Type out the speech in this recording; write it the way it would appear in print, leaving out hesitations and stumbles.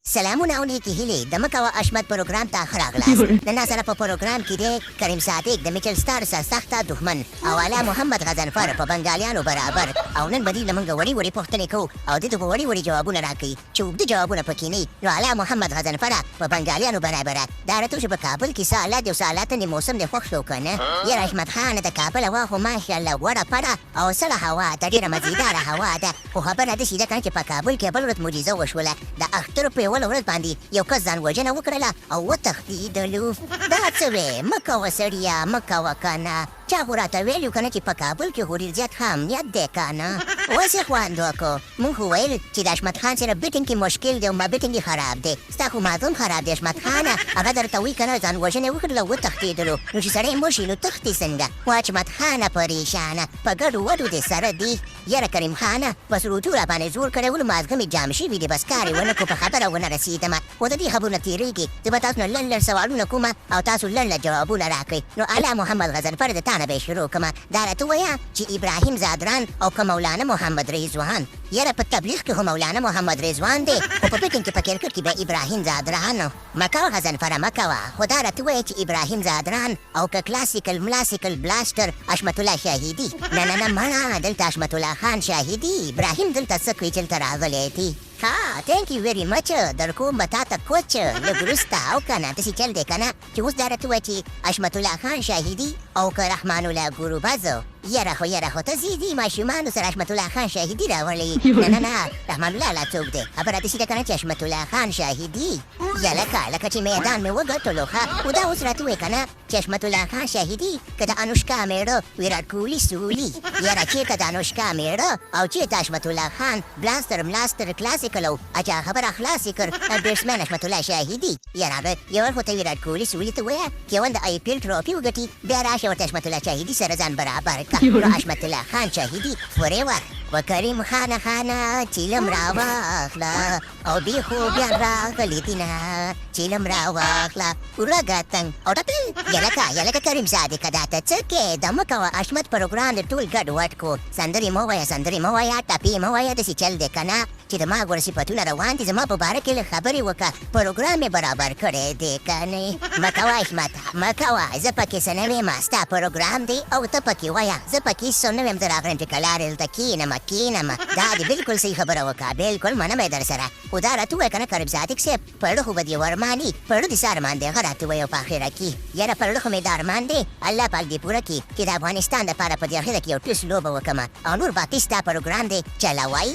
سلامونه او نیکی هیلې د مه کوه اشمت پروګرام ته ښه راغلاست. نن راسره په پروګرام کې دی کریم صادق د میچل ستار سرسخته دښمن او اعلی محمد غضنفر په بنګالیانو برابر او نن به دوی له مونږ وړې وړې پوښتنې کوو او دوی ته به وړې وړې جوابونه راکوي چې اوږده جوابونه پکې نه وي. نو اعلی محمد غضنفره په بنګالیانو برابره دا راته وشه په کابل کې څه حالات دي او څه حالات نه دي موسم دې خوښ شو که نه؟ یاره اشمت خانه د کابل هوا خو ماشاءالله غوړه پړه او سړه هوا ده ډېره مزیداره هوا ده. خو خبره داسې ده کنه چې په کابل کې بله ورځ معجزه وشوله، د اختر په یوله ورځ باندې یو کس ځان وژنه وکړله او وتښتیدلو. دا څه وې؟ مه کوه سړیه مه کوه کنه، چا خو راته ویلي کنه چې په کابل کې خو ډیر زیات ښه امنیت دی کنه. اوس یې خوند وکړو، مونږ خو ویل چې د حشمت خان سره بیټنګ کې مشکل دی او مابیټنګ یې خراب دی، ستا خو ماغزه هم خراب دی حشمت خانه، هغه درته وایي کنه ځان وژنه یې وکړله او وتښتیدلو، نو چې سړی مړ شي نو تښتي څنګه؟ حشمت خانه پریشانه په ګډو وډو دې سره دي. یاره کریم خانه بس روټو راباندې زور کړی ولو مازغه مې جام شوي دي بس کار یې ونه کړو په خبره ونه رسیدمه خو د دې خبرو نه تیریږي زه به تاسو نه لنډ لنډ سوالونه کوم او تاسو لنډ لنډ جوابونه راکړئ نو اعلی محمد غضنفر د تانه به یې شروع کړم دا راته ووایه چې ابراهیم ځادران او که مولانا محمد رضوان یاره په تبلیغ کې خو مولانا محمد رضوان دی خو په بیټنګ کې په کرکټ کې بیا ابراهیم ځادران. مکوه غضنفره مکوه خو دا راته ووایه چې ابراهیم ځادران او که کلاسیکل ملاسیکل بلاسټر حشمت الله شاهدي نه نه نه مړه دلته حشمت الله خان شاهدي ابراهیم دلته څه کوي چې دلته راغلی دی. ها تینک یو ویری مچ درکوم به تاته کوچ لږ وروسته او کنه داسې چل دی کنه چې اوس دا راته ووایه چې حشمت الله خان شاهدي او که رحمان الله ګروبز یاره خو یاره خو ته ځي ځي ماشومانو سره حشمت الله خان شاهدي راوړی نه نه نه رحمان الله لا څوک دی خبره داسې ده کنه چې حشمت الله خان شاهدي یلکه لکه چې میدان مې وګټلو ښه خو دا اوس راته ووایه کنه چې حشمت الله خان شاهدي که د انوشکا میړه ویراټ کوهلي سولي یاره چیرته د انوشکا میړه او چیرته حشمت الله خان بلاستر ملاستر کلاسیکل او اچا خبره خلاص یې کړ بیټسمن حشمت الله شاهدي یاره هغه یو خو ته ویراټ کوهلي سولي ته ووایه چې اول د آی پي ایل ټرافي وګټي بیا راشه ورته حشمت الله شاهدي سره ځان برابر که نو حشمت الله خان شاهدي فوریور و کریم خانه خانه چیلم راواخله او بی خوبیان راغلي دینه چیلم راواخله ورګه تنګ او ټپي یلکه یلکه کریم صادقه دا ته څه کې د مه کوه حشمت پروګرام دې ټول ګډ وډ کو سندرې مه وایه سندرې مه وایه ټپې مه وایه داسې چل دی کنه چې د ما ګوره صفتونه روان دي زما په باره کې لږ خبرې وکړه پروګرام مې برابر کړی دی کنه مه کوه حشمت مه کوه زه پکې څه نه ویم ستا پروګرام دی او ته پکې وایه زه پکې څه نه ویم زه راغلم چې که لارې دلته کینم کینم دا دې بلکل صحیح خبره وکړه بلکل منم یې درسره خو دا راته ووایه کنه کریم صادق صاحب پړه خو به دې ورماني پړه دې څه ارمان دی هغه راته ووایه په اخره کې یاره پړه خو مې دا ارمان دی الله پاک دې پوره کړي چې د افغانستان دپاره په دې اخره کې یو ټیسټ لوبه وکړم او نور باقي ستا پروګرام دی چلوئ.